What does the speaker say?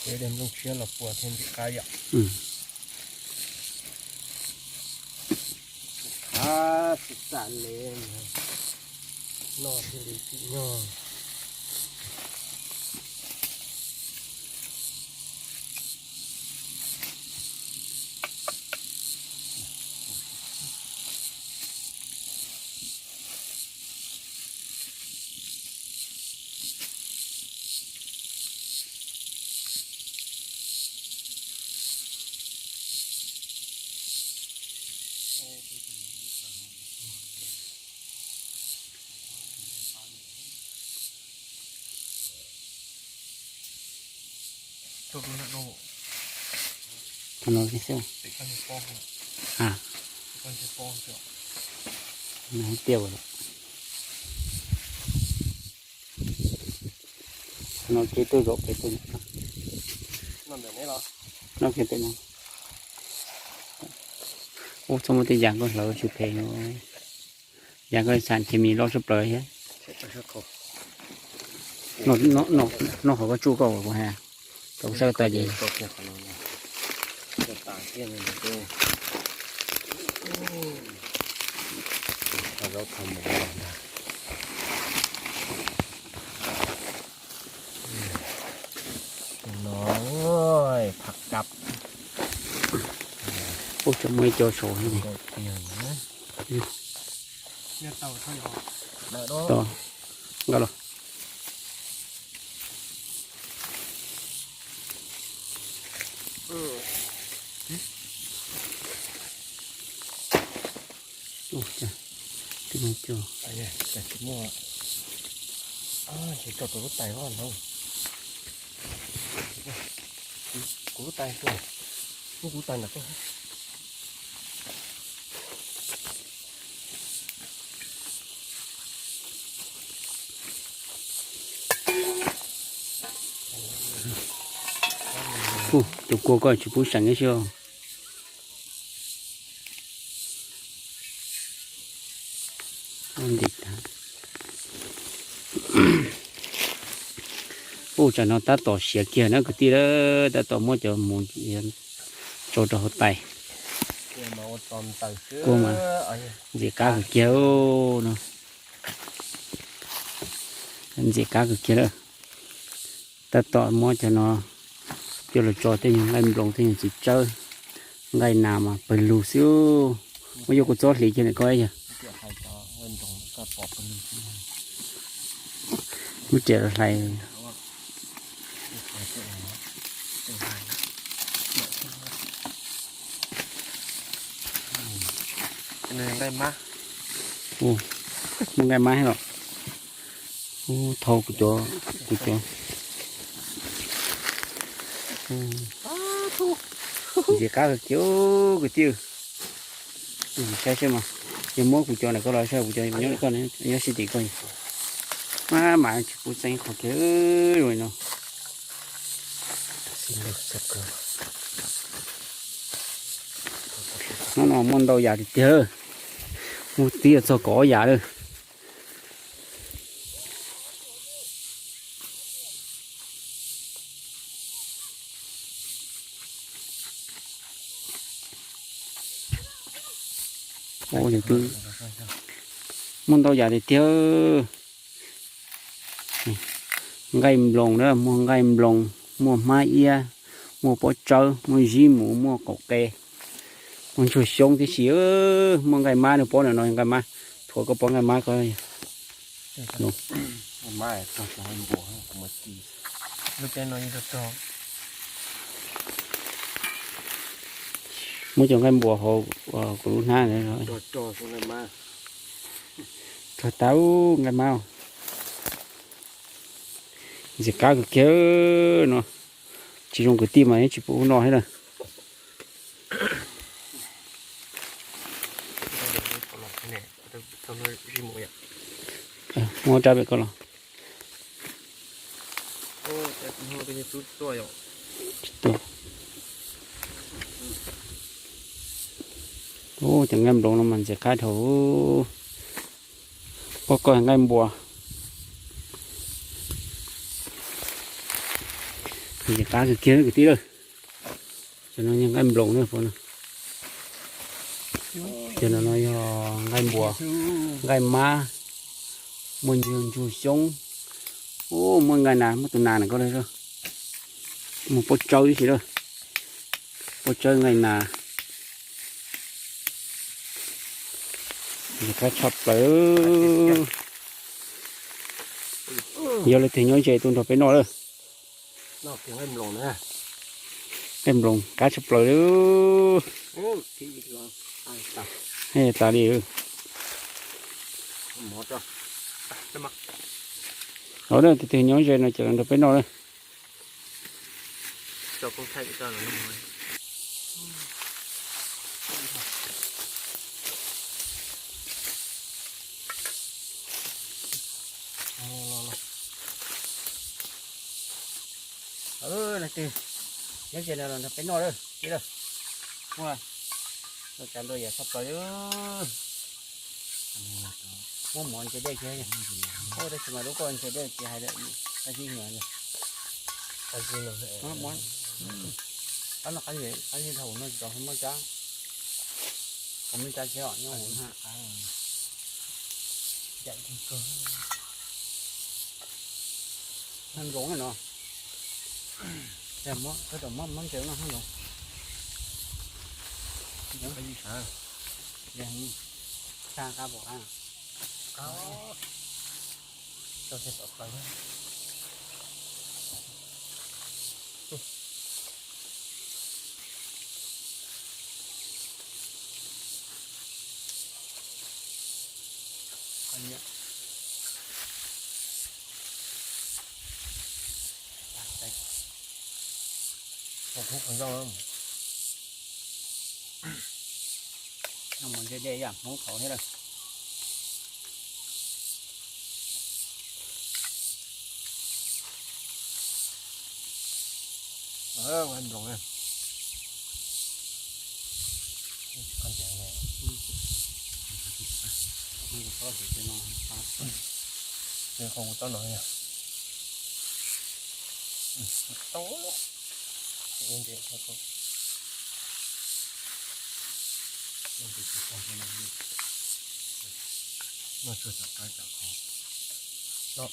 Peb daim nplooj tshiab los puas thiaj ntxim qab yom. Qab tsis xam le, noj thiaj li tsim nyog. Thov no xwb. Tiaj, no ces tuaj zaum pem tuaj. No kiag pem no. Ub, txhob muab tej yas koj hlawv tsis phem no. Yas koj xam ces mis loj sab plaws thiab. Noj qhov koj tsuj koj uas kuv hais, tau saib tas ces. Ub, tseem muaj ib co saud thiab ne. Nqa los. Ub, cas tsis muaj. Ces tso rau lub tais os. Kuv lub tais tuaj, muab kuv tais ntawm koj. Tus kua koj tsis pub seem ib si. Ub, tsam no tab tom siav kiag na kwv tij, tab tom muab cov mus tso rau hauv tais. Kua mas ntxim qab kawg kiag no. Ntxim qab kawg kiag lawm. Tab tom muab cov no coj los tso tej nyuag nqaij nploos, tej nyuag txiv tsawb, nqaij nas mas pawg lug xwb. Muab yuav kuv txob hliv kiag ntawm koj yog. Muab riam los hlais. Muaj nqaij mab los. Thau kuv cov, kuv cov. Ntxim qab kiag kwv tij. Saib seb mas, yog muab kuv cov ntawm koj los saib, kuv cov nyob koj, nyob sib tim koj. Maj mam tsis pub txeeb qhov kiag no. Hnub no muaj ntau yam tiag tiag, muaj twb yuav txog kaum ob yam lawm. Muaj ntau yam tiag tiag. Nqaij nploos na, muaj nqaij nploos, muaj hmab iab, muaj pob tsawb, muaj zib mus, muaj qaum qe, muaj ntsuag xyoob tib si. Muaj nqaij mab, nws pob ntawm no nqaij mab, thuav koj pob nqaij mab ko. Muab cov nqaij npuas hauv kuv lub hnab. Rog tas nqaij mab. Ntxim qab kawg kiag no. Tsis zoo kwv tij mas yeej tsis pub ub no thiab na. Muab rab pem koj los. Ub, cov nqaij nploos no mas ntxim qab dhau. Poj koj nqaij npuas. Ntxim qab kawg kiag kwv tij lawm. Cov no yog nqaij nploos na, cov no no yog nqaij npua, nqaij mab, muaj ntsug xyoob, muaj nqaij nas, muaj tus nas na koj, muaj pob tsawb ib si lawm, pob tsawb nqaij nas. Qab tshaj plaws. Yog leej twg nyob ze tuaj nrog peb noj lawm. Nqaij nploos qab tshaj plaws li. Tas li. Tus twg nyob ze no ces los nrog peb noj na. Leej twg nyob ze no los nrog peb noj lawm. Muaj, tsav ntua yam tshaj plaws. Muab mov ntse dej tsis, tab sis mas lub koj ntse dej tsis hais lawm. Qab no qab zib dhau no tsis tau muab cab, kom muab cab tsis os nyob hauv. Nqaij nploos no, muab ntse no nqaij nploos. Xa qab pom qab. Noj mov ntse dej yam Hmoob thaud thiab lawm. Noj tshuaj tom qab tom qhov no.